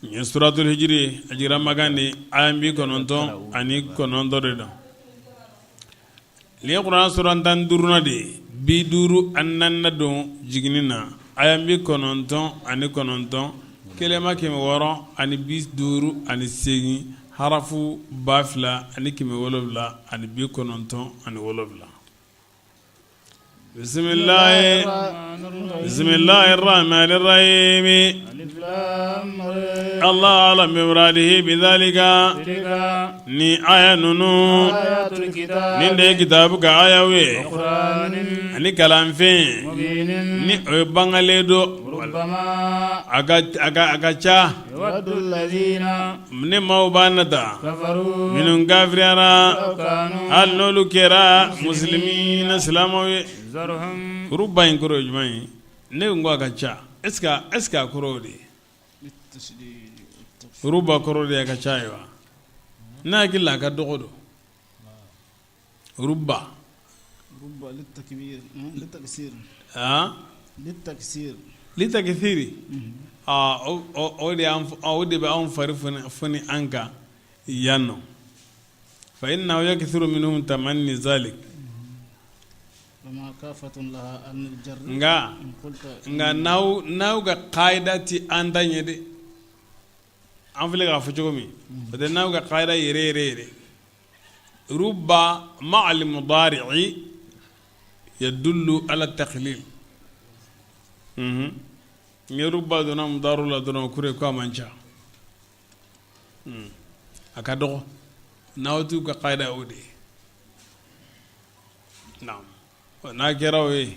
Nin ye suratul hijiri ye, a jiginna Makan de, aya 99 de don. Nin ye kuranɛ sura 15nan de ye, 54nan don jiginni na, aya 99, kelema 658, harafu 2797. Bisimilahi bisimilahi rahmani rahimi Allahu alam bi muradihi bi zalika ni aya ninnu nin de ye kitabu ka ayaw ye ani kalanfɛn ni o ye bangalen don a ka ca ni maaw b'a nata minnu kafiriyara hali n'olu kɛra muslimina silamɛw ye ruba in kɔrɔ ye jumɛn ye ne ko a ka ca est ce que a kɔrɔ o de ye ruba kɔrɔ de ye a ka ca ye wa ne hakili la a ka dɔgɔ don ruba litakisiri o de bɛ anw fari foni an kan yan nɔ fa innahu yaksiru minhum tamanni zalik nka nka n'aw ka kaida tɛ an ta ɲɛ dɛ an filɛ k'a fɔ cogo min o tɛ n'aw ka kaida yɛrɛ yɛrɛ yɛrɛ ruba ma'al mudari'i yadullu ala taqlil ni ruba donna mudari la dɔrɔn kure ko a man ca a ka dɔgɔ n'aw t'u ka kaida o de ye n'a kɛra o ye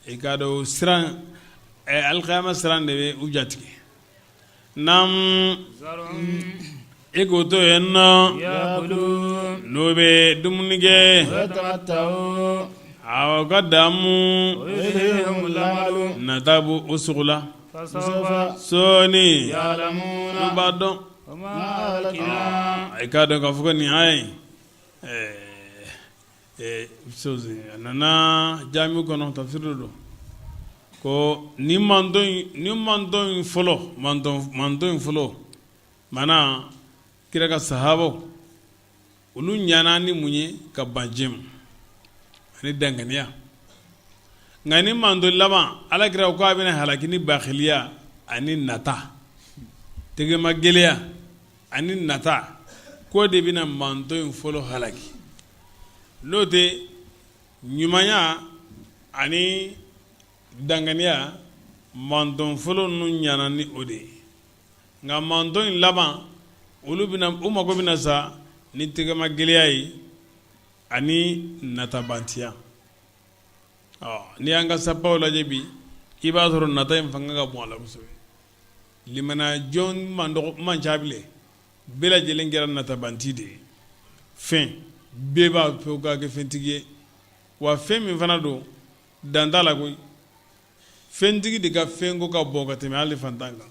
i k'a dɔn siran alikiyama siran de bɛ u jatigɛ naamu i k'o to yen nɔ n'o bɛ dumuni kɛ awɔ ka damu nata b'u sugo la sɔɔni u b'a dɔn i k'a dɔn k'a fɔ ko nin aya in a nana jami kɔnɔ tafsiri don ko ni mantɔn in fɔlɔ mantɔn in fɔlɔ maana kira ka sahabaw olu ɲana ni mun ye ka ban diɲɛ ma ani danganiya nka ni mantɔn laban ala kira ko a bɛna halaki ni bakiliya ani nata tɛgɛma gɛlɛya ani nata k'o de bɛna mantɔn in fɔlɔ halaki n'o tɛ ɲumanya ani danganiya mantɔn fɔlɔ ninnu ɲana ni o de ye nka mantɔn in laban olu bɛna u mago bɛna sa ni tɛgɛma gɛlɛya ye ani natabantiya ɔ n'i y'an ka sapaw lajɛ bi i b'a sɔrɔ nata in fanga ka bon a la kosɛbɛ limaniya jɔn man ca bilen bɛɛ lajɛlen kɛra natabanti de ye fɛn bɛɛ b'a fɛ ka kɛ fɛntigi ye wa fɛn min fana don dan t'a la koyi fɛntigi de ka fɛnko ka bon ka tɛmɛ hali fantan kan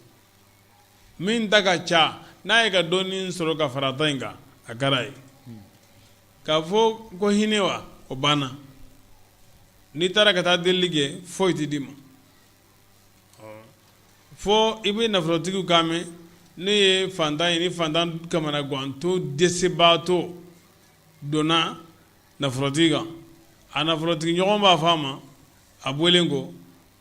min ta ka ca n'a ye ka dɔɔnin sɔrɔ ka fara ta in kan a kɛra ye k'a fɔ ko hinɛ wa o banna n'i taara ka taa delili kɛ foyi tɛ d'i ma fo i bɛ nafolotigiw kan mɛn ne ye fantan ye ni fantan kamanagantɔ dɛsɛbaatɔ donna nafolotigi kan a nafolotigi ɲɔgɔn b'a fɔ a ma a bɔlen kɔ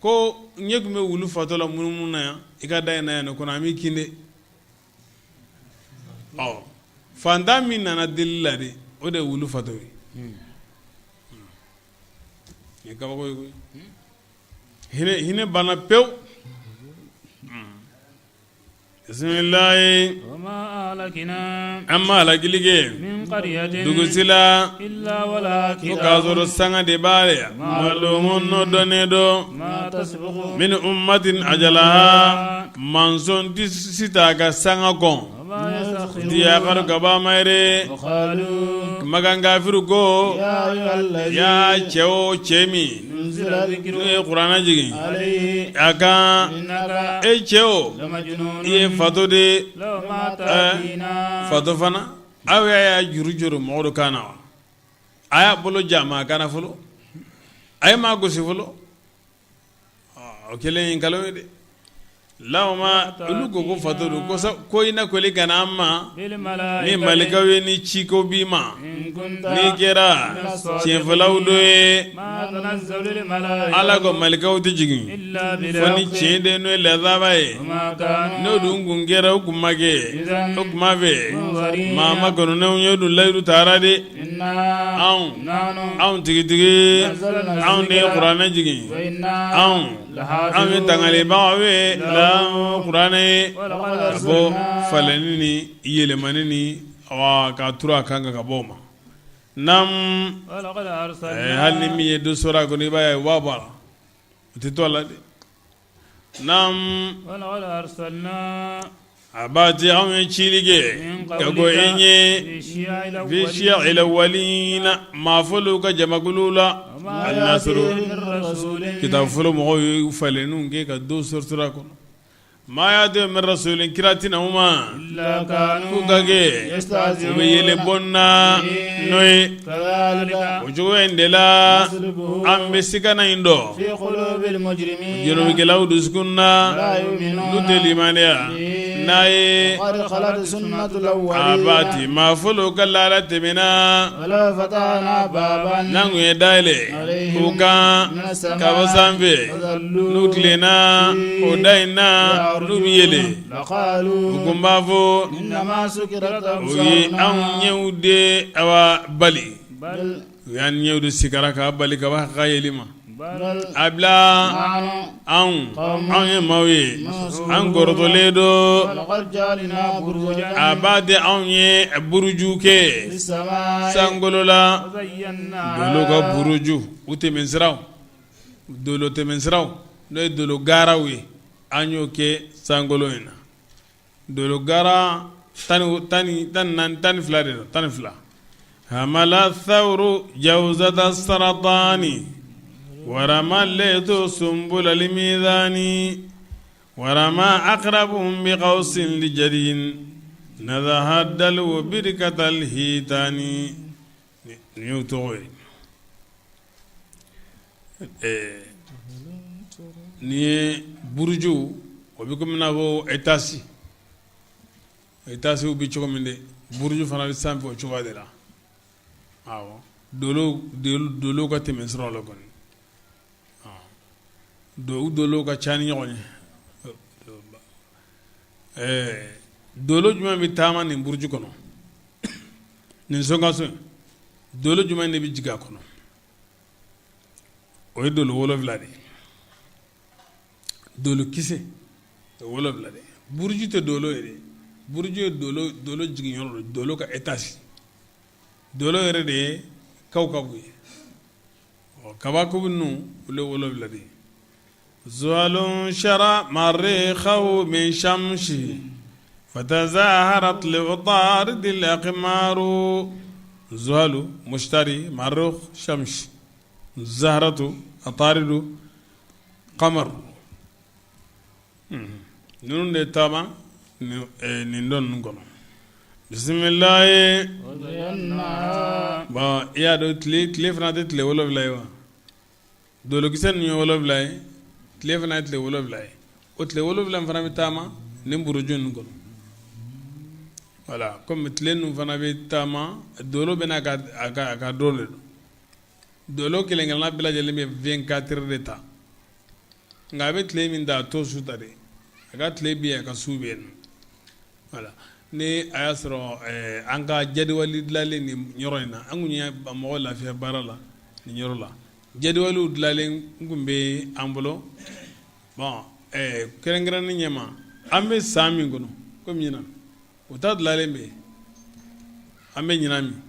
ko n ɲɛ tun bɛ wulu fatɔ la munumunu na yan i ka da in na yan nin kɔnɔ an b'i kin dɛ ɔ fantan min nana deli la de o de ye wulu fatɔ ye nin ye kabako ye koyi hinɛ hinɛ banna pewu bisimilayi an ma halakili kɛ dugu si la fo k'a sɔrɔ sanga de b'a la malumun n'o dɔnnen don min ummatin ajalaha mantɔn si t'a ka sanga kɔn Diyakaru ka b'a ma yɛrɛ makan kafiru ko ya cɛ o cɛ min n'u ye kuranɛ jigin a kan e cɛ o i ye fatɔ de fatɔ fana aw y'a juru juru mɔgɔ dɔ kan na wa a y'a bolo ja maa kan na fɔlɔ a ye maa gosi fɔlɔ o kɛlen ye nkalon ye dɛ. Lama olu ko ko fatɔ don ko i na kɔli ka na an ma ni malikaw ye ni ciko b'i ma n'i kɛra tiɲɛfɔlaw dɔ ye ala ko malikaw tɛ jigin fo ni tiɲɛ de n'o ye lazaba ye n'o dun kun kɛra o kun ma kɛ o kuma fɛ maa makɔnɔnenw ye dun layidu tara de anw anw tigitigi anw de ye kuranɛ jigin anw Anw ye tangalibagaw ye la kuranɛ ye ka bɔ falenni ni yɛlɛmani ni ka turu a kan ka bɔ o ma naamu hali ni min ye dɔ sɔrɔ a kɔnɔ i b'a ye u b'a bɔ a la u tɛ to a la dɛ naamu a b'a di anw ye cili kɛ ka kɔn e ɲɛ fi shiya'il awwalina maa fɔlɔw ka jamakulu la a y'a sɔrɔ kitabu fɔlɔ mɔgɔw ye falenniw kɛ ka dɔw sɔrɔ a kɔnɔ ma ya'tihim min rasulin kira tɛ na u ma k'u ka kɛ u bɛ yɛlɛ bɔ na n'o ye o cogo in de la an bɛ sigana in don jurumukɛlaw dusukun na n'u tɛ limaniya n'a ye a b'a ti maa fɔlɔw ka laada tɛmɛna n'an kun ye da yɛlɛ u kan ka bɔ sanfɛ n'u tilenna o da in na n'u bɛ yɛlɛ u kun b'a fɔ u ye anw ɲɛw de awa bali u y'an ɲɛw de sikara k'a bali ka bɔ ka yeli ma a bila anw anw ye maaw ye an kɔrɔtɔlen don a b'a di anw ye buruju kɛ sankolo la dolo ka buruju u tɛmɛsiraw dolo tɛmɛsiraw n'o ye dolo garaw ye an y'o kɛ sankolo in na dolo gara 12 de don 12 hamala thawru jawzata saratani warama laytu sumbulal mizani warama aqrabuhum bi qawsin li jadin nadaha dalwu birkatal hitani nin y'o tɔgɔ ye Nin ye buruju o bɛ komi n'a fɔ étage étagew bɛ cogo min de buruju fana bɛ sanfɛ o cogoya de la awɔ dolow ka tɛmɛ siraw la kɔni u dolow ka ca ni ɲɔgɔn ye ɛɛ dolo jumɛn bɛ taama nin buruju kɔnɔ nin sokaso in dolo jumɛn de bɛ jigin a kɔnɔ o ye dolo 7 de ye dolo kisɛ o 7 de ye buruju tɛ dolo ye dɛ buruju ye dolo jigin yɔrɔ don dolo ka étage dolo yɛrɛ de ye kawkabu ye ɔ kabako ninnu olu ye 7 de ye zuhalun shara marikhahu min shamsi fatazaharat li utaridil aqmaru zuhalu mushtari marikh shamsi zaharatu ataridu qamaru ninnu de taama nin dɔ ninnu kɔnɔ bisimilayi bon i y'a dɔn tile fana tɛ tile 7 ye wa Dolokisɛ ninnu ye 7 ye tile fana ye tile 7 ye o tile 7 fana bɛ taama nin buruju ninnu kɔnɔ voilà kɔmi tile ninnu fana bɛ taama dolo bɛ n'a a ka don de don dolo kelen-kelenna bɛɛ lajɛlen bɛ 24 heures de ta nka a bɛ tile min ta a t'o su ta dɛ a ka tile bɛ yen a ka su bɛ yen voilà ni a y'a sɔrɔ an ka jadwali dilanlen nin yɔrɔ in na an tun ye mɔgɔ lafiya baara la nin yɔrɔ la jadwaliw dilanlen tun bɛ an bolo bon kɛrɛnkɛrɛnnen ɲɛma an bɛ san min kɔnɔ komi ɲinan o ta dilanlen bɛ yen an bɛ ɲinan min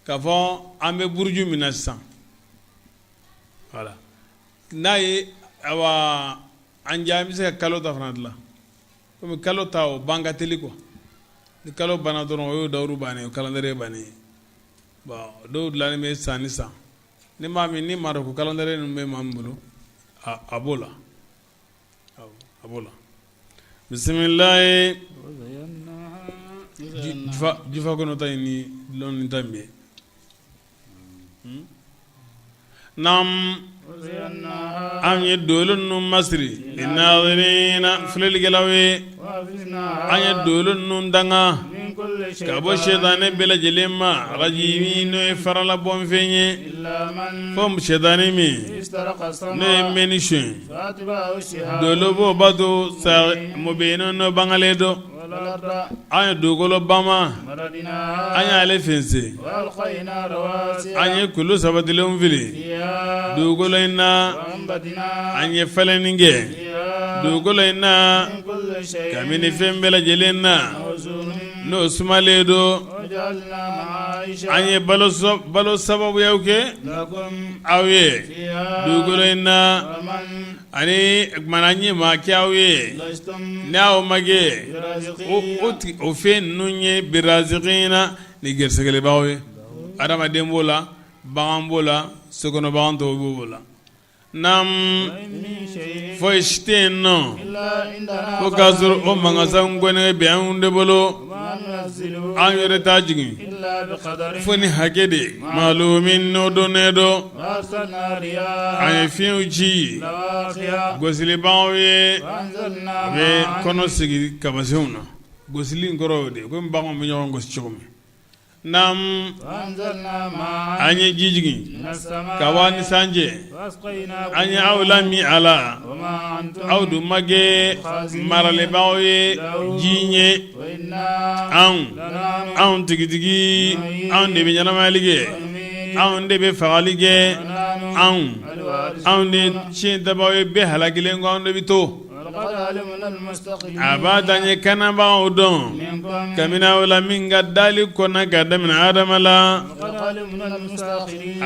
k'a fɔ an bɛ buruju min na sisan voilà n'a ye awa an ja an bɛ se ka kalo ta fana dilan kɔmi kalo ta o ban ka teli quoi ni kalo banna dɔrɔn o y'o dawuru bannen o calendrier bannen ye bon dɔw dilannen bɛ san ni san ni maa min ni Marɔku calendrier ninnu bɛ maa min bolo a b'o la a b'o la bisimilayi jufa kɔnɔ ta in ni lɔnni ta in bɛ Naam an ye dolo ninnu masiri linazirina filɛlikɛlaw ye an ye dolo ninnu danga ka bɔ sitanɛ bɛɛ lajɛlen ma rajimi n'o ye faralabɔnfɛn ye fo sitanɛ min n'o ye mɛnni suɲɛ dolo b'o bato mubin n'o bangalen don An ye dugukolo bama an y'ale fɛnsɛn an ye kulu sabatilenw fili dugukolo in na an ye falenni kɛ dugukolo in na kabini fɛn bɛɛ lajɛlen na n'o sumalen don an ye balo sababuyaw kɛ aw ye dugukolo in na Ani tuma an ye maa kɛ aw ye ni aw ma kɛ o fɛn ninnu ye birazikina ni garisigɛbaaw ye adamaden b'o la bagan b'o la sokɔnɔ bagan tɔw b'o la naam foyi si tɛ yen nɔ fo k'a sɔrɔ o magasaw kɔni bɛ anw de bolo an yɛrɛ t'a jigin fo ni hakɛ de maalumin n'o dɔnnen don An ye fiɲɛw ci gosilibaw ye u bɛ kɔnɔ sigi kabasenw na gosili in kɔrɔ o de ye komi baganw bɛ ɲɔgɔn gosi cogo min naam an ye ji jigin ka bɔ ni san cɛ an ye aw lamin a la aw dun ma kɛ maralibaaw ye ji ɲɛ anw anw tigitigi anw de bɛ ɲɛnamayali kɛ anw de bɛ fagali kɛ anw anw de tiɲɛtabaaw ye bɛɛ halakilen kɔ anw de bɛ to a b'a dan ye kanabagaw dɔn kabini aw la min ka dali kɔnna ka daminɛ adama la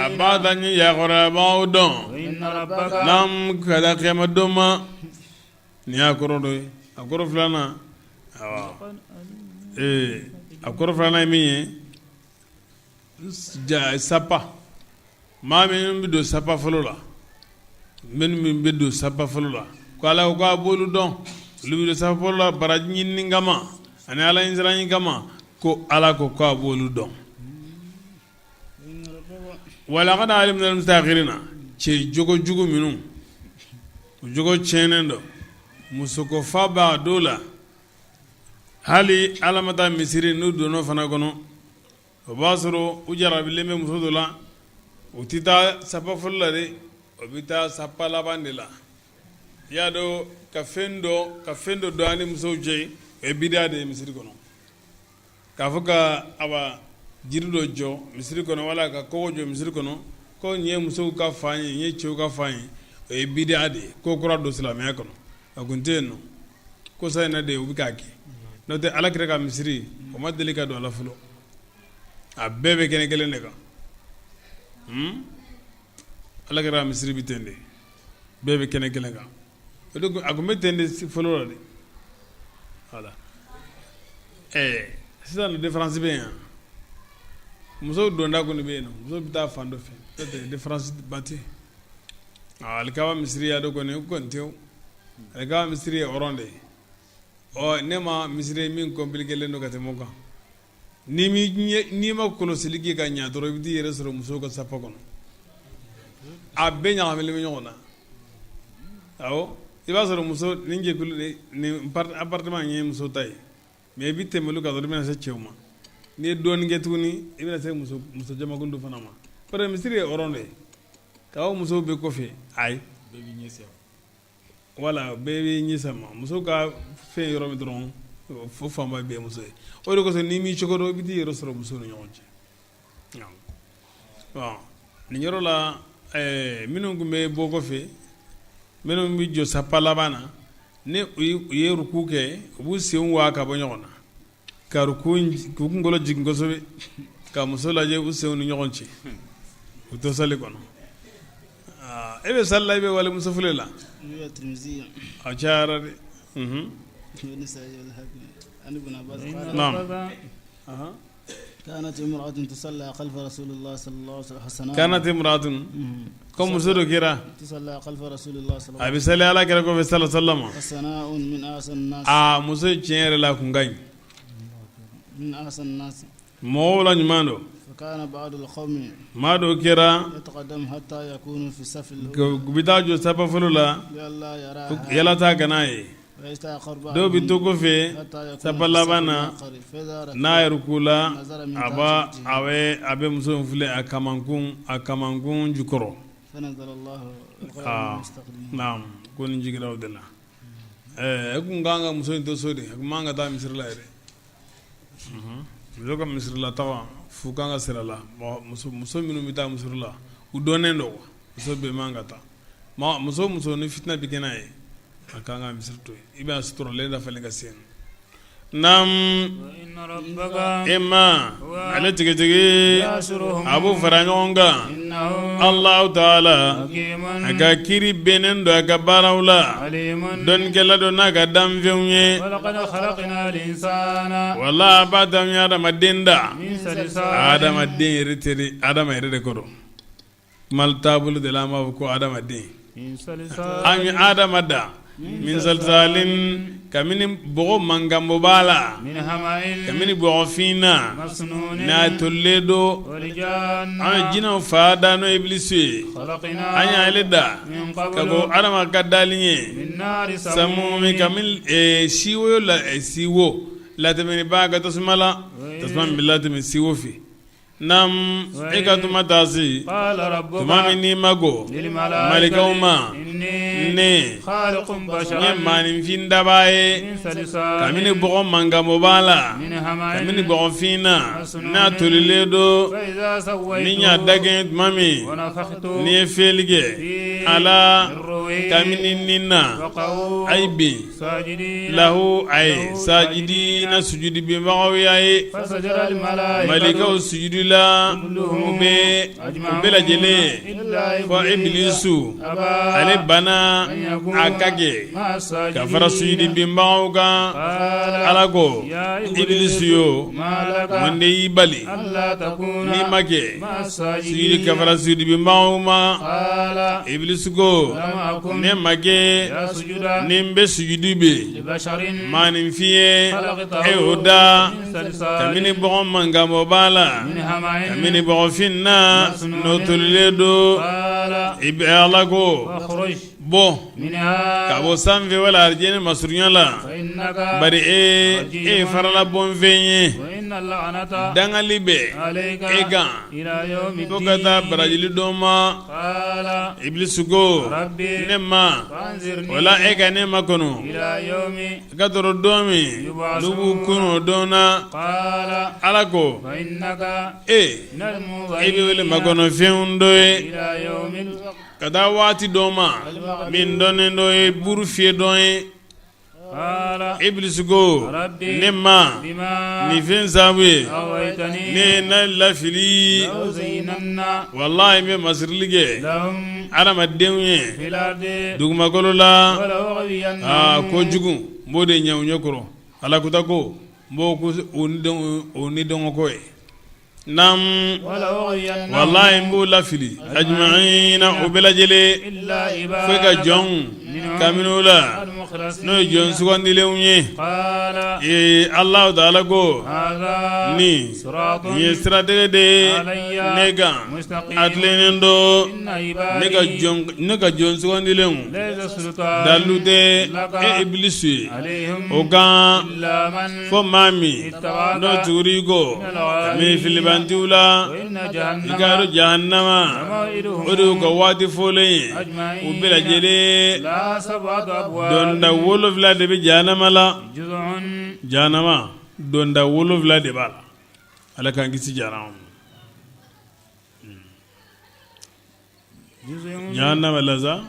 a b'a dan ye yakɔrɔbagaw dɔn naam ka da kiyama don ma nin y'a kɔrɔ dɔ ye a kɔrɔ filanan a kɔrɔ filanan ye min ye sapa maa min bɛ don sapa fɔlɔ la minnu bɛ don sapa fɔlɔ la ko ala ko k'a b'olu dɔn olu bɛ don sapa fɔlɔ la baraji ɲinini kama ani ala ɲɛsiranɲɛ kama ko ala ko k'a b'olu dɔn walakad alimna almustakirina cɛ jogo jugu minnu u jogo tiɲɛnen don musoko fa b'a dɔw la hali ala ma taa misiri n'u donna o fana kɔnɔ o b'a sɔrɔ u jarabilen bɛ muso dɔ la u tɛ taa sapa fɔlɔ la dɛ o bɛ taa sapa laban de la i y'a dɔn ka fɛn dɔ don an ni musow cɛ o ye bidiya de ye misiri kɔnɔ K'a fɔ ka awa jiri dɔ jɔ misiri kɔnɔ wala ka kogo jɔ misiri kɔnɔ ko nin ye musow ka fan ye nin ye cɛw ka fan ye o ye bidiya de ye ko kura don silamɛya kɔnɔ a kun tɛ yen nɔ kosa in na de u bɛ k'a kɛ n'o tɛ ala kira ka misiri o ma deli ka don a la fɔlɔ a bɛɛ bɛ kɛnɛ kelen de kan ala kira ka misiri bɛ ten de bɛɛ bɛ kɛnɛ kelen kan a tun bɛ ten de fɔlɔ la de voilà ɛɛ sisan différence bɛ yen musow donda kɔni bɛ yen muso bɛ taa fan dɔ fɛ différence ba tɛ alikaba misiri ya dɔ kɔni o kɔni tɛ alikaba misiri ye rond de ye ɔ ne ma misiri min compliquélen don ka tɛmɛ o kan n'i ma kɔlɔsili kɛ ka ɲɛ dɔrɔn i bɛ t'i yɛrɛ sɔrɔ musow ka sapa kɔnɔ a bɛɛ ɲagaminen bɛ ɲɔgɔn na awɔ i b'a sɔrɔ muso nin jɛkulu nin appartement ye muso ta ye mais i bɛ tɛmɛ olu kan dɔrɔn i bɛna se cɛw ma n'i ye dɔɔnin kɛ tuguni i bɛna se muso jamakulu dɔ fana ma parce que misiri ye rond de ye k'a fɔ musow bɛ kɔfɛ ayi Wala bɛɛ b'i ɲɛ sama muso ka fɛn yɔrɔ min dɔrɔn fo fanba bɛɛ muso ye o de kosɔn n'i m'i cogo dɔn i bɛ t'i yɛrɛ sɔrɔ muso ni ɲɔgɔn cɛ nin yɔrɔ la minnu tun bɛ bɔ kɔfɛ minnu bɛ jɔ sapa laban na ni u ye ruku kɛ u b'u sen waa ka bɔ ɲɔgɔn na ka k'u kunkolo jigin kosɛbɛ ka muso lajɛ u senw ni ɲɔgɔn cɛ u to sali kɔnɔ e bɛ sali la i bɛ wali muso filɛ la a cayara dɛ kanat imra'atun ko muso dɔ kɛra a bɛ sali ala kira kɔfɛ sala salama aa muso tiɲɛ yɛrɛ la a kun ka ɲi Mɔgɔw la ɲuman don. Maa dɔw kɛra u bɛ taa jɔ safa fɔlɔ la yalasa kan'a ye. Dɔw bɛ to kɔfɛ safa laban na, n'a ye ruku la a b'a a bɛ muso in filɛ a kamankun jukɔrɔ. Ko nin jiginra o de la. E kun kan ka muso in to so de, a kun man ka taa misiri la yɛrɛ. Muso ka misiri la taga fu kan ka sira la. Muso minnu bɛ taa misiri la, u dɔnnen don, muso bɛɛ man ka taa. Muso muso ni fitinɛ bɛ kɛ n'a ye, a kan ka misiri to yen, i b'a suturalen dafalen ka se naam e ma ale tigitigi a b'u fara ɲɔgɔn kan. Alahu taala a ka kiri bɛnnen don a ka baaraw la, dɔnnikɛla don n'a ka danfɛnw ye. Wala ba dan ye adamaden da, adamaden yɛrɛ teri adama yɛrɛ de kɔrɔ kuma taabolo de la, an b'a fɔ ko adamaden. An ye adama da min salisalin, kabini bɔgɔ mankanbɔ b'a la, kabini bɔgɔfin na n'a tolilen don. An ye jinɛw fa da, n'o ye ibilisi ye. An y'ale da ka kɔn adama ka dali ɲɛ samumi, kabini siwo la, siwo latɛmɛnibaa ka tasuma la, tasuma min bɛ latɛmɛ siwo fɛ. Naam, e ka tuma taa se tuma min n'i ma ko malikaw ma, ne ye maaninfin dabaa ye kabini bɔgɔ mankanbɔ b'a la, kabini bɔgɔfin na n'a tolilen don. Ni n y'a dakɛɲɛ tuma min, ni n ye fiyɛli kɛ a la kabini ni na, a ye bin lahu a ye sajidina, sujudi binbagaw y'a ye. Malikaw sujudila u bɛɛ lajɛlen fɔ ibilisu, ale banna a ka kɛ ka fara sujudi binbagaw kan. Ala ko ibilisu yo, mun de y'i bali n'i ma kɛ sujudi ka fara sujudi binbagaw ma? Ibilisu ko ne ma kɛ ni n bɛ sujudi bin maaninfin ye, e y'o da kabini bɔgɔ mankanbɔ b'a la, kabini bɔgɔfin na n'o tolilen don. I bɛ Ala ko bɔ ka bɔ sanfɛ wala arijinɛ masurunya la, bari e ye farala bɔnfɛn ye, dangali bɛ e kan fo ka taa barajili don ma. Ibilisi ko ne ma wala e ka ne makɔnɔ ka tɔrɔ don min n'u b'u kunu o don na. Ala ko e e bɛ wele makɔnɔfɛnw dɔ ye ka taa waati dɔ ma min dɔnnen dɔ ye buru fiyɛ don ye. Ibilisi ko ne ma nin fɛn sababu ye ne ye ne lafili, walahi n bɛ masirili kɛ adamadenw ye dugumakolo la. Aa kojugu n b'o de ɲɛ u ɲɛ kɔrɔ, Ala kuta ko n b'o o ni dɔngɔ ko ye. Naam, walahi n b'u lafili ajmaina, u bɛɛ lajɛlen, fo i ka jɔnw kabini u la n'o ye jɔn sugandilenw ye. Ee Alahu taala ko nin ye siratigɛ de ye ne kan, a tilennen don. Ne ka jɔn sugandilenw dalu tɛ e ibilisi ye o kan, fo maa min n'o tugura i kɔ kabini filibantiw la. I k'a dɔn jahanama o de y'u ka waati fɔlen ye u bɛɛ lajɛlen. Donda 7 de bɛ jahanama la, jahanama donda 7 de b'a la. Ala k'an kisi jahanama ma. Jahanama laza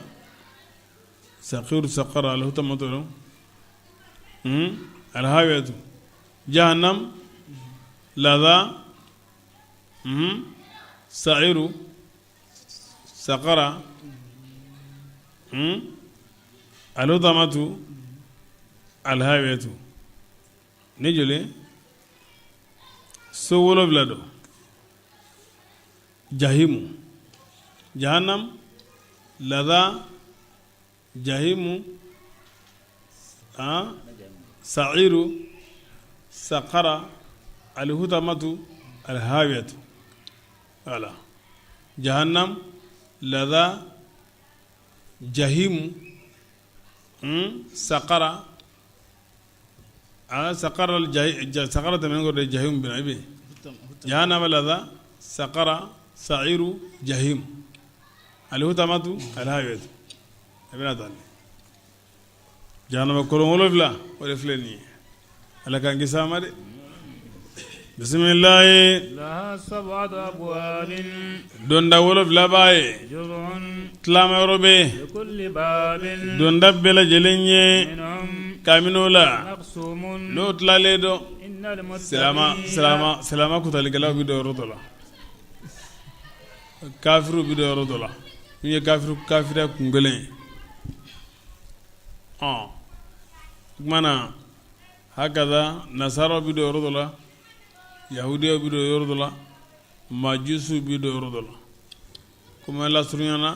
sakiru sakara alhutamatu alhawiyatu jahannam laza sa'iru sakara alhutamatu alhawiyatu. Ne joli so 7 don. Jahimu jahannam laza jahimu sa'iru sakara alhutamatu. alhawiyatu wala jahannam laza jahimu saqara aa saqara saqara tɛmɛnen kɔ de jahimu bɛ na i bɛ jahannama laza saqara sa'iru jahim alhutamatu alhawiyatu a bɛna tan jahanama kolon wolonwula o de filɛ nin ye ala k'an kisi a ma dɛ bisimilayi donda wolonwula b'a ye tilama yɔrɔ bɛ donda bɛɛ lajɛlen ye kabini o la n'o tilalen don silamɛ kutalikɛlaw bɛ don yɔrɔ dɔ la kafiriw bɛ don yɔrɔ dɔ la n'u ye kafiriya kun kelen ye ɔ o tuma na hakaza nasaraw bɛ don yɔrɔ dɔ la yahudiyaw bɛ don yɔrɔ dɔ la majusiw bɛ don yɔrɔ dɔ la kuma lasurunya na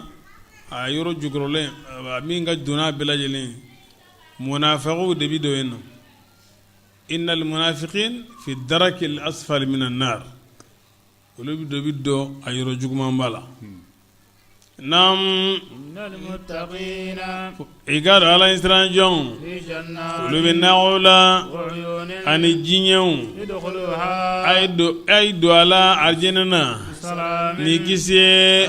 a yɔrɔ jukɔrɔlen min ka don n'a bɛɛ lajɛlen munafigiw de bɛ don yen nɔ innal munafiqin fi darakil asfali minan nar olu bɛ dɔ bɛ don a yɔrɔ jugumanba la naam i k'a dɔn ala ɲɛsiran jɔnw olu bɛ nakɔw la ani jiɲɛw a ye don a la arijinɛ na ni kisi ye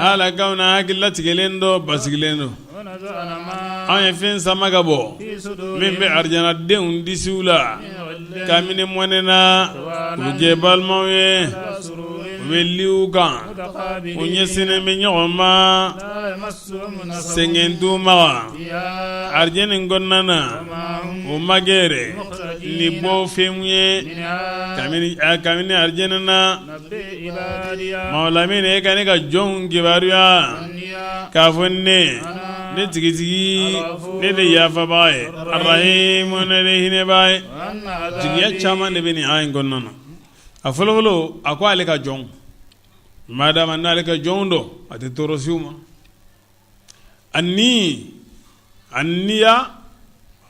halakaw na hakili latigɛlen don basigilen don An ye fɛn sama ka bɔ min bɛ arijanadenw disiw la kabini mɔnɛ na u bɛ kɛ balimaw ye u bɛ liw kan u ɲɛsinnen bɛ ɲɔgɔn ma sɛgɛn t'u ma arijinɛ in kɔnɔna na o ma kɛ yɛrɛ ni bɔ fɛn ye kabini arijinɛ na Mɔgɔ e ka ne ka jɔnw kibaruya k'a fɔ ne ne tigitigi ne de yafabaa ye arahimu ne de hinɛbaa ye jigiya caman de bɛ nin aya in kɔnɔna na a fɔlɔfɔlɔ a ko ale ka jɔn madama n'ale ka jɔnw don a tɛ tɔɔrɔ se u ma ani anniya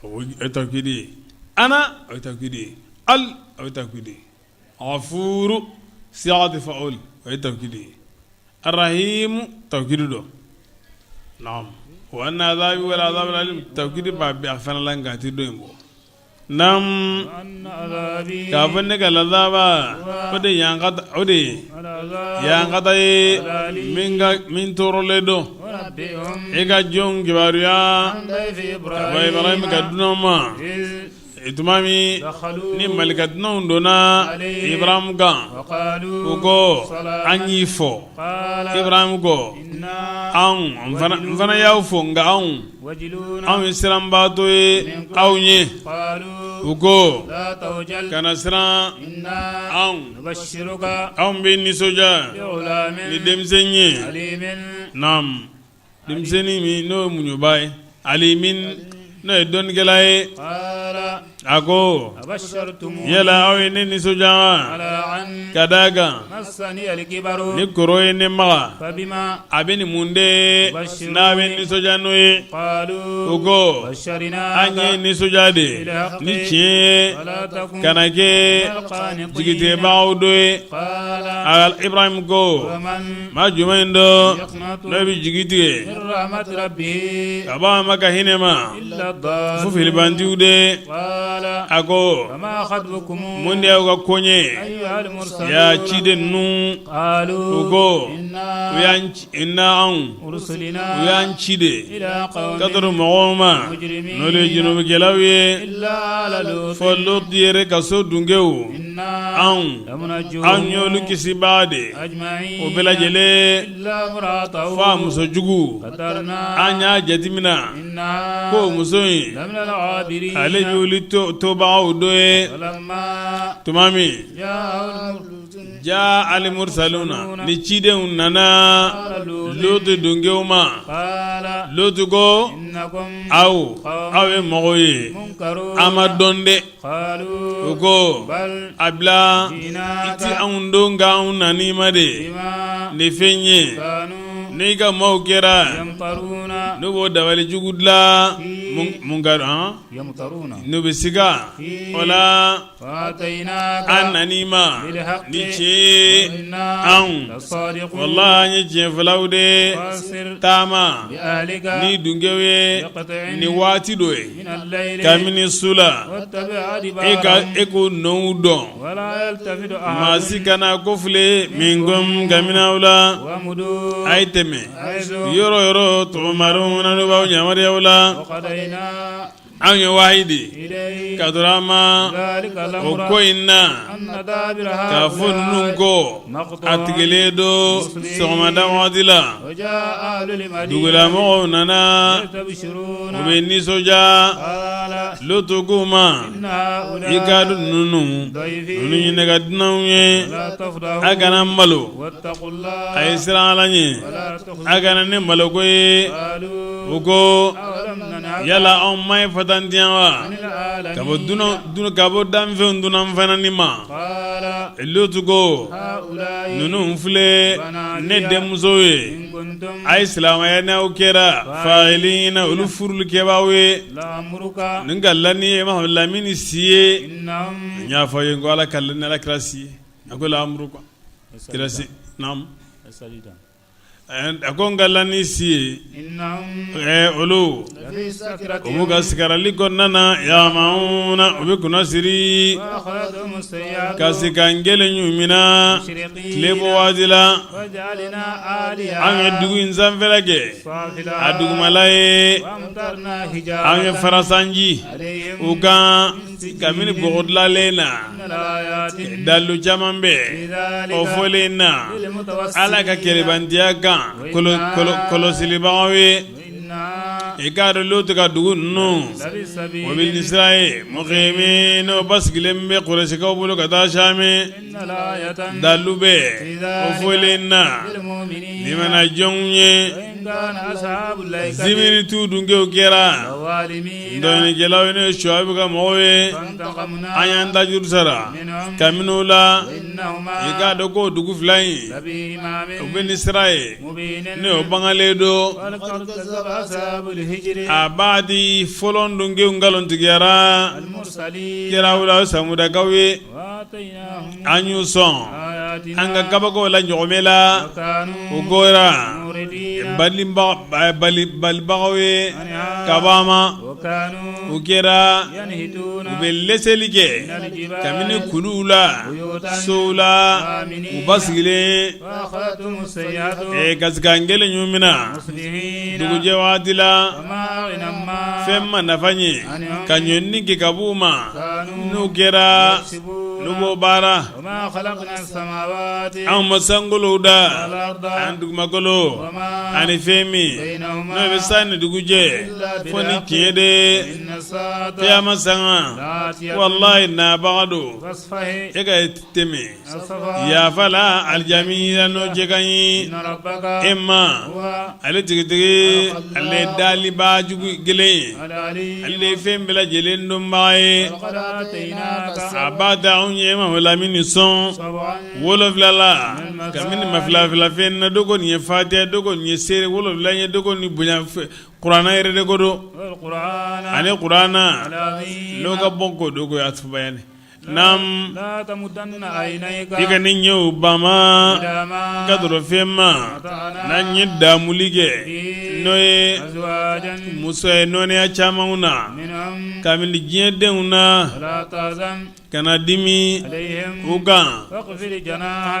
o ye tawkidi ye ana o ye tawkidi ye al o ye tawkidi ye Ghafuru sigatu fa'ul o ye tawkidi ye arahimu tawkidi don naam wa anna azabi huwal azabul alim tawkidi b'a bɛ a fana la nka a tɛ dɔ in bɔ naam k'a fɔ ne ka lazaba o de o de ye yankata ye min tɔɔrɔlen don e ka jɔn kibaruya ka bɔ Ibrahim ka dunan ma Tuma min ni malika dunanw donna Ibrahim kan u ko an y'i fo Ibrahim ko anw n fana y'aw fo nka anw anw ye siranbaatɔ ye aw ɲɛ u ko kana siran anw anw bɛ nisɔndiya ni denmisɛn ye naam Denmisɛnnin min n'o ye muɲubaa ye alimin n'o ye dɔnnikɛla ye a ko yala aw ye ne nisɔndiya wa ka d'a kan ni kɔrɔ ye ne maga a bɛ nin mun de n'a bɛ nisɔndiya n'o ye u ko an ye nisɔndiya de ni tiɲɛ ye kana kɛ jigitigɛbagaw dɔ ye Ibrahim ko maa jumɛn don n'o bɛ jigi tigɛ ka bɔ a ma ka hinɛ ma fo filibantiw de a ko mun de y'aw ka koɲɛ ya ciden ninnu u ko u y'an anw u y'an ci de ka taga mɔgɔw ma n'olu ye junubukɛlaw ye fo Lutu yɛrɛ ka so dungew anw anw y'olu kisibaa de o bɛɛ lajɛlen fo a muso jugu an y'a jateminɛ ko muso in ale bɛ wuli tobagaw dɔ ye tuma min ja al mursaluna ni cidenw nana Lutu dungew ma Lutu ko aw aw ye mɔgɔw ye a ma dɔn dɛ u ko a bila i tɛ anw dɔn nka anw nan'i ma de ni fɛn ye. N'i ka maaw kɛra n'u b'o dabali jugu dilan mun ka n'u bɛ siga o la an nan'i ma ni tiɲɛ ye anw walahi an ye tiɲɛfɔlaw de taama ni dungew ye ni waati dɔ ye kabini su la e ka e k'u nɔw dɔn maa si kana kɔfile minkum kabini aw la a ye tɛmɛ yɔrɔ yɔrɔ tu'maruna n'u b'aw yamaruya o la anw ye wahayi di ka dɔrɔn a ma o ko in na k'a fɔ ninnu kɔ a tigɛlen don sɔgɔmada waati la dugulamɔgɔw nana u bɛ nisɔndiya Lutu k'u ma i k'a dɔn ninnu ninnu ye ne ka dunanw ye a kana malo a ye siran Ala ɲɛ a kana ne maloko ye u ko yala anw ma ye fatantiya wa ka bɔ ka bɔ danfɛnw dunan fanani ma Lutu ko ninnu filɛ ne denmuso ye a ye silamɛya n'aw kɛra fa'ilina olu furulikɛbaaw ye nin ka la ni ye ma lamini si ye n y'a fɔ ye ko ala ka la ni ala kira si ye a ko la'amruka kira si naamu a ko n ka la ni si ye olu u b'u ka sigarali kɔnɔna na ya'mahuna u bɛ kunna siri kasikan gɛlɛn y'u minɛ tile bɔ waati la an ye dugu in sanfɛla kɛ a dugumala ye an ye farasanji u kan kabini bɔgɔ dilanlen na dalu caman bɛ o fɔlen na ala ka kelebantiya kan kɔlɔsilibagaw ye i k'a dɔn Lutu ka dugu ninnu o bɛ ni sira ye muqimin o basigilen bɛ kurɛsikaw bolo ka taa sami dalu bɛ o fɔlen na limana jɔnw ye zimiritu dunkew kɛra dɔnnikɛlaw ye n'o ye Suwayibu ka mɔgɔw ye an y'an ta juru sara kabini u la i k'a dɔn k'o dugu fila in u bɛ ni sira ye n'o bangalen don a b'a di fɔlɔ dunkew nkalontigiyara kiraw la samudakaw ye an y'u sɔn an ka kabakow la ɲɔgɔmɛ la u kɛra balibagaw ye ka bɔ a ma u kɛra u bɛ lɛsɛli kɛ kabini kuluw la sow la u basigilen kasikan gɛlɛn y'u minɛ dugujɛ waati la fɛn ma nafa ɲɛ ka ɲɔni kɛ ka b'u ma n'u kɛra n'u b'o baara anw ma sankolow da ani dugumakolo ani fɛn min n'o bɛ san ni dugu cɛ fo ni tiɲɛ de kiyama sanga walayi nabaga don e ka tɛmɛ yafa la alijamila n'o cɛ ka ɲi e ma ale tigitigi ale daliba jugu gɛlɛn ye ale ye fɛn bɛɛ lajɛlen dɔnbaga ye a b'a da anw ye ma lamini sɔn 7 la kabini ma fila fila fɛn na dɔgɔ nin ye fatiya dɔgɔ nin ye seere 7 ye dɔgɔ ni bonya kuranɛ yɛrɛ de ko don ani kuranɛ n'o ka bɔ ko dɔgɔ a bayani Naamu i kan'i ɲɛw bama ka dɔrɔ fɛn ma n'an ye damuli kɛ n'o ye muso ye nɔnniya camanw na kabini diɲɛ denw na kana dimi u kan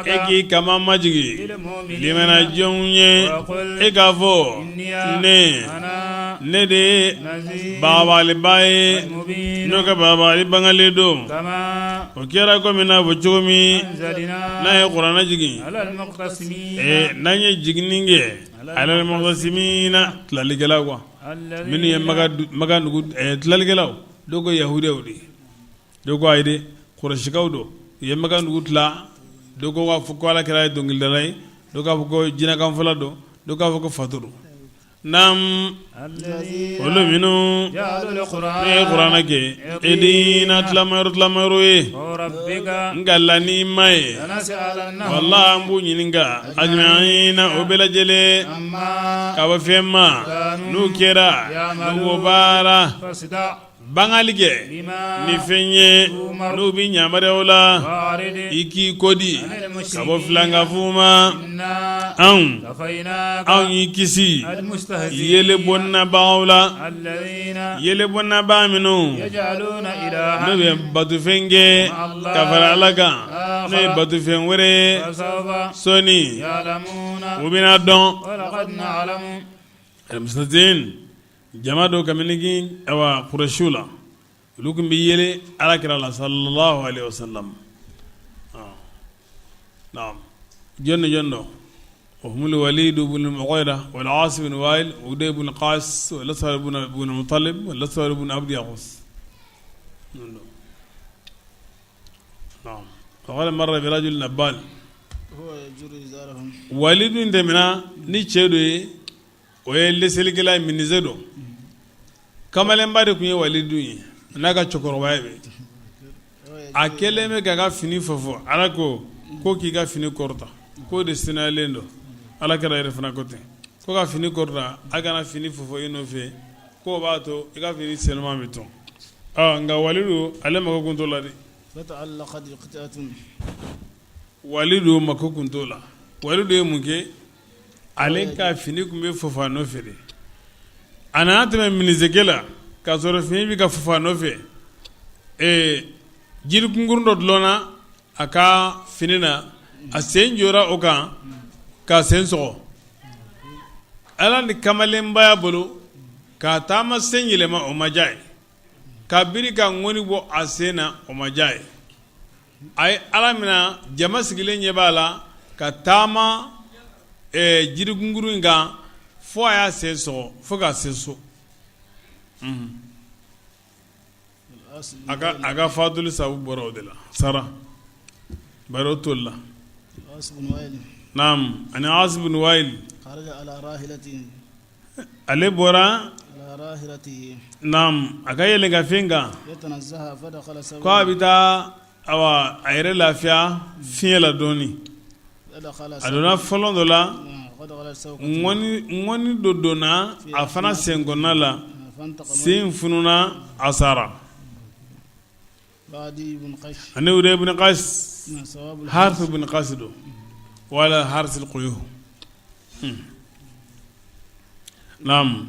e k'i kaman majigin limana jɔnw ye e k'a fɔ ne ne de ye bagabagalibaa ye n'o ka bagabagali bangalen don o kɛra komi n'a fɔ cogo min n'a ye kuranɛ jigin n'an ye jiginni kɛ alal muqtasimina tilalikɛlaw kan minnu ye makan dugu tilalikɛlaw dɔw ko yahudiyaw de dɔw ko ayi dɛ kurasikaw don u ye makan dugu tila dɔw ko k'a fɔ ko ala kira ye dɔnkilidala ye dɔw k'a fɔ ko jinɛkanfɔla don dɔw k'a fɔ ko fatɔ don. Naam olu minnu n'u ye kuranɛ kɛ idina tilamayɔrɔ tilamayɔrɔ ye n kalila ni ma ye wala an b'u ɲininka ajmaina o bɛɛ lajɛlen ka bɔ fɛn ma n'u kɛra n'u b'o baara bangali kɛ ni fɛn ye n'u bɛ yamaruya o la i k'i kɔ di ka bɔ filankafow ma anw anw y'i kisi yele bonnabagaw la yele bonnabaa minnu n'u bɛ batofɛn kɛ ka fara ala kan n'o ye batofɛn wɛrɛ ye sɔɔni u bɛna dɔn jama dɔ kabini awa kurɛsiw la olu tun bɛ yɛlɛ ala kira la sallallahu alaihi wasallam naam jɔn ni jɔn don wa humul walid ibn mughira wal as ibn wa'il uday ibn qas wal aswad ibn muttalib wal aswad ibn abd yaghus naam faqala marra bi rajul nabbal walid tɛmɛna ni cɛ dɔ ye o ye leselikɛla ye menuisier don kamalenba de tun ye walidu ye n'a ka cɛkɔrɔba ye a kɛlen bɛ k'a ka fini fofo ala ko ko k'i ka fini kɔrɔta k'o de senuyalen don ala kira yɛrɛ fana ko ten ko ka fini kɔrɔta a kana fini fofo i nɔfɛ k'o b'a to i ka fini senuma bɛ to nka walidu ale mako kun t'o la dɛ walidu mako kun t'o la walidu ye mun kɛ Ale ka fini tun bɛ fofo a nɔfɛ de a nana tɛmɛ menuisier la k'a sɔrɔ fini bɛ ka fofo a nɔfɛ jirikunkurun dɔ dulonna a ka fini na a sen jɔra o kan k'a sen sɔgɔ ala ni kamalenbaya bolo k'a taama sen yɛlɛma o ma diya ye ka biri ka ŋɔni bɔ a sen na o ma diya ye a ye ala minɛ jama sigilen ɲɛ b'a la ka taama jirikunkurun in kan fo a y'a sen sɔgɔ fo k'a se so a ka fatuli sabu bɔra o de la sara bari o tolila naam ani As ibn Wail Ale bɔra naam a ka yɛlɛnkanfɛn kan ko a bɛ taa a yɛrɛ lafiya fiɲɛ la dɔɔnin a donna fɔlɔn dɔ la ŋɔni dɔ donna a fana sen kɔnɔna la sen fununa a sara Ani Uday ibn Qays Harith ibn Qays don wala Harith al-Quyuh naam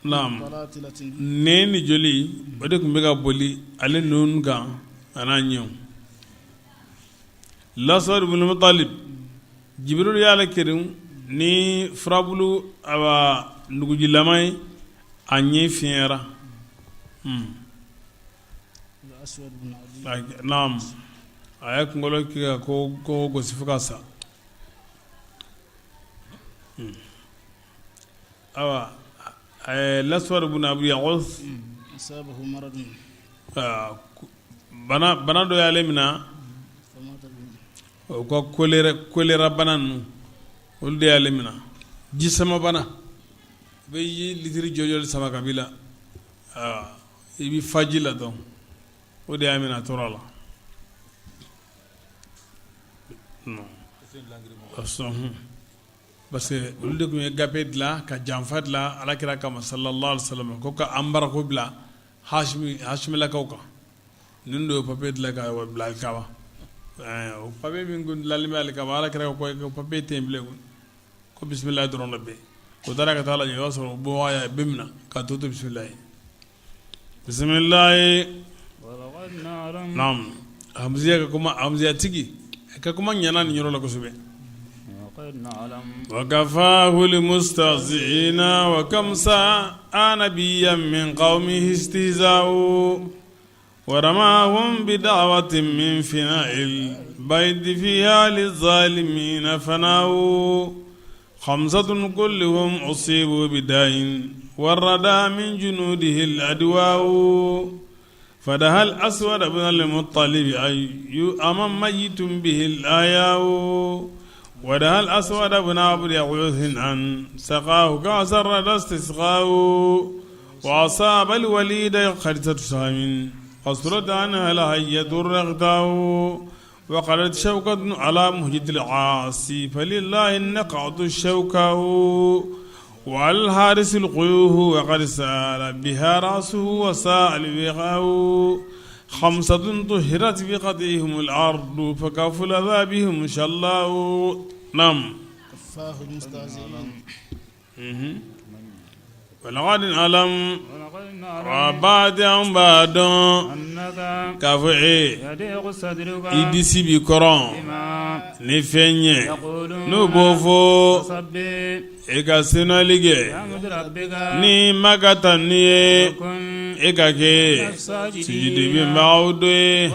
naam nɛn ni joli o de tun bɛ ka boli ale nun kan a n'a ɲɛw Laswad ibn Muttalib Jibril y'ale kerun ni furabulu nugujilama ye a ɲɛ finyara naam a ye kunkolo kɛ ka kogo gosi fo ka sa ayiwa Laswad ibn Abd Yaghus bana dɔ y'ale minɛ o ka choléra bana ninnu olu de y'ale minɛ ji sama bana i bɛ litiri joli sama ka b'i la i bɛ fa ji la dɔn o de y'a minɛ a tora la parce que olu de tun ye gafe dilan ka janfa dilan ala kira kama sallallahu alaihi wasallam ko ka embargo bila hasimilakaw kan ninnu de ye papiye dilan ka bila alikaba o papiye min kun dilanlen bɛ alikaba ala kira ko papiye tɛ yen bilen ko bisimilahi dɔrɔn de bɛ yen o taara ka taa lajɛ o y'a sɔrɔ bɔbaga y'a bɛɛ minɛ ka to to bisimilahi bisimilahi naam hamziya ka kuma hamziya tigi ka kuma ɲana nin yɔrɔ la kosɛbɛ wa kafahu limustahzi'ina wa kam sa'a nabiyyan min qawmihi istihza'u wa ramahum bi da'watin min fina'il bayti fiha lizalimina fana'u khamsatun kulluhum usibu bida'in warada min junudihi al-adwa'u fadaha al-aswad ibn al-muttalib ay aman mayitun bihi al-ahya'u ودعا الأسود بن عبد يغوث أن سقاه كأس الردى استسقاه وأصاب الوليد خرزة سهم قصرت عنها الهية الرغداء وقالت شوكة على مهجة العاصي فلله النقعة الشوكة وعلى الحارس القيوه وقد سال بها رأسه وسال بغاه خمسة طهرت بقطعهم الأرض فكف الأذى بهم شلاء نعم كفاه المستهزئين Walaqad na'lam ba an b'a dɔn k'a fɔ e i disi b'i kɔrɔn ni fɛn ye n'u b'o fɔ e ka senuyali kɛ ni ma ka tanuni ye e ka kɛ sujudubinbagaw dɔ ye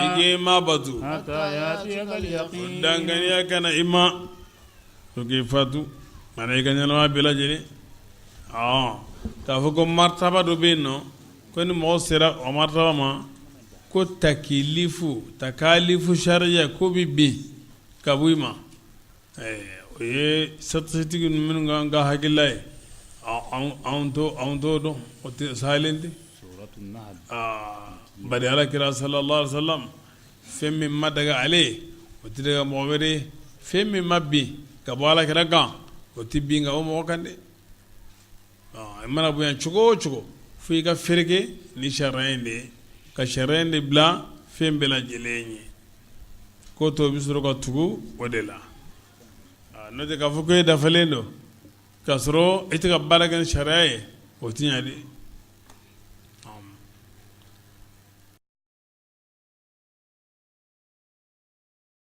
i k'i ma bato danganiya ka na i ma fo k'i fatu mana i ka ɲɛnamaya bɛɛ lajɛlen k'a fɔ ko martaba dɔ bɛ yen nɔ ko ni mɔgɔ sera o martaba ma ko takilifu takalifu sariya ko bɛ bin ka bɔ i ma o ye scientifique minnu kan ka hakilila ye anw t'o dɔn o tɛ salen tɛ bari ala kira sallallahu alaihi wasallam fɛn min ma daga ale ye o tɛ daga mɔgɔ wɛrɛ ye fɛn min ma bin ka bɔ ala kira kan o tɛ bin ka bɔ mɔgɔ kan dɛ i mana bonya cogo o cogo fo i ka fereke ni sariya in de ye ka sariya in de bila fɛn bɛɛ lajɛlen ye ko tɔ bɛ sɔrɔ ka tugu o de la n'o tɛ k'a fɔ ko e dafalen don k'a sɔrɔ e tɛ ka baara kɛ ni sariya ye o tɛ ɲɛ dɛ.